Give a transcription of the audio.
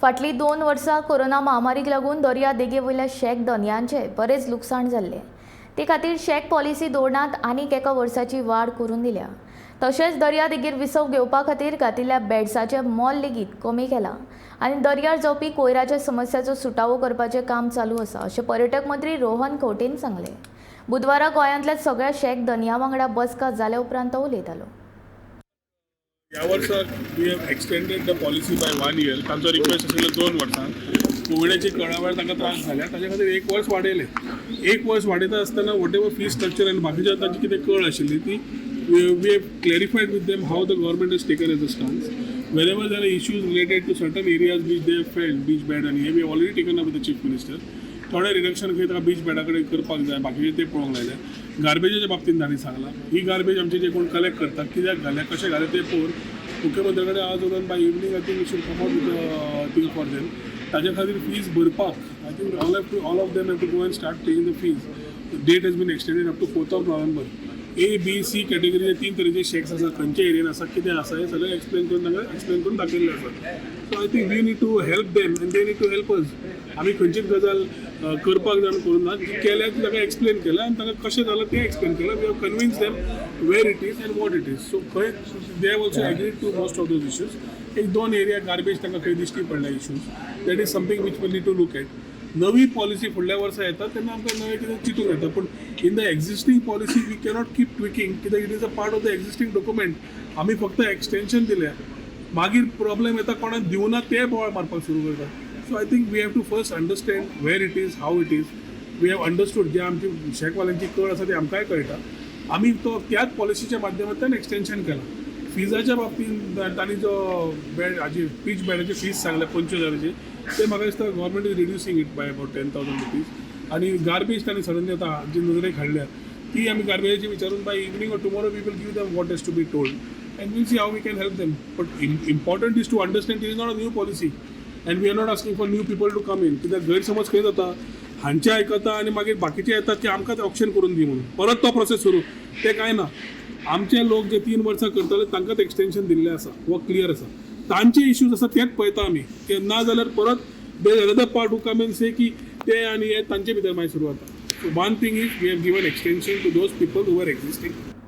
फाटलीं 2 वर्सां कोरोना महामारीक लागून दर्या देगे वयल्या शॅक धनयांचें बरेंच लुकसाण जाल्लें. ते खातीर शॅक पॉलिसी धोरणांत आनीक एका वर्साची वाड करून दिल्या. तशेंच दर्या देगेर विसव घेवपा खातीर घातिल्ल्या बेड्साचें मोल लेगीत कमी केलां आनी दर्यार जावपी कोयराच्या समस्याचो सुटावो करपाचें काम चालू आसा, अशें पर्यटक मंत्री रोहन खंवटेन सांगलें. बुधवारा गोंयांतल्या सगळ्या शॅक धनयां वांगडा बसका जाल्या उपरांत तो उलयतालो. ह्या वर्साक we have extended the policy by one year. तांचो रिक्वेस्ट आशिल्लो 2 वर्सां. कोविडाच्या काळा वेळार तांकां त्रास जाल्या, ताच्या खातीर एक वर्स वाडयलें. एक वर्स वाडयता आसतना what ever fee structure आनी बाकीच्या तांची कितें कळ आशिल्ली ती we have clarified with them how the government is taken as a stance. Wherever there are issues related to certain areas which they felt beach bed आनी हे, we already taken up with the Chief Minister. थोडे reduction खंय ताका beach बेडा कडेन करपाक जाय, बाकीचे ते पळोवंक लायले. गार्बेजाच्या बाबतींत तांणी सांगलां, ही गार्बेज आमचे जे कोण कलेक्ट करतात, कित्याक घाल्या, कशें घाल्या ते पळोवन मुख्यमंत्र्या कडेन आज उलोवन by evening I think we should come out with thing for them. ताच्या खातीर फीज भरपाक I think all of them have to go and start paying the fees. Date has been extended up to 4th of November. A, B, C कॅटेगरीचे तीन तरेचे shacks आसा. खंयच्या Ariane आसा, कितें आसा, हें सगळें एक्सप्लेन करून तांकां एक्सप्लेन करून दाखयल्लें आसा. So I think we need to help them and they need to help us. आमी खंयचीच गजाल करपाक जाय म्हणून करूं ना. जी केल्या ती तांकां एक्सप्लेन केल्या आनी तांकां कशें जालां तें एक्सप्लेन केलां. We have convince them where it is and what it is. So खंय they have also agreed to most of those issues. एक दोन एरिया गार्बेज तांकां खंय दिश्टी पडल्या issues, that is something which we need to look at. नवी policy फुडल्या वर्सा येता तेन्ना आमकां नवें कितें चिंतूंक येता, पूण in the existing policy we cannot keep tweaking, कित्याक it is a part of the existing document. आमी फक्त एक्सटेन्शन दिल्या. मागीर प्रॉब्लेम येता, कोणाक दिवना ते बोवाळ मारपाक सुरू करता. So I think we have to first understand where it is, how it is. We have understood, जे आमची शॅकवाल्यांची कळ आसा ती आमकांय कळटा. आमी तो त्याच पॉलिसीच्या माध्यमांतल्यान एक्सटेन्शन केलां. फिजाच्या बाबतींत तांणी जो बेड हाजी बीच बेडाची फीज सांगल्या 25,000ची, ते म्हाका दिसता government is reducing it by about ₹10,000. आनी गार्बेज तांणी सडनली आतां जी नदरेक हाडल्या ती आमी गार्बेजाची विचारून by evening or tomorrow we will give them what is to be told and we'll see how we can help them. But important is to understand it is not a new policy and we are not asking for new people to come in, कित्याक गैरसमज खंय जाता, हांचे आयकता आनी मागीर बाकीचे येतात की आमकांच ऑक्शन करून दी म्हणून. परत तो प्रोसेस सुरू. ते कांय ना. आमचे लोक जे 3 वर्सां करताले तांकांच एक्सटेन्शन दिल्लें आसा व क्लियर आसा. तांचे इश्यूज आसा तेच पळयता आमी की ना जाल्यार परत there another part who come and say की ते आनी हे तांचे भितर मागीर सुरू जाता. So one thing is we have given extension to those people who are existing.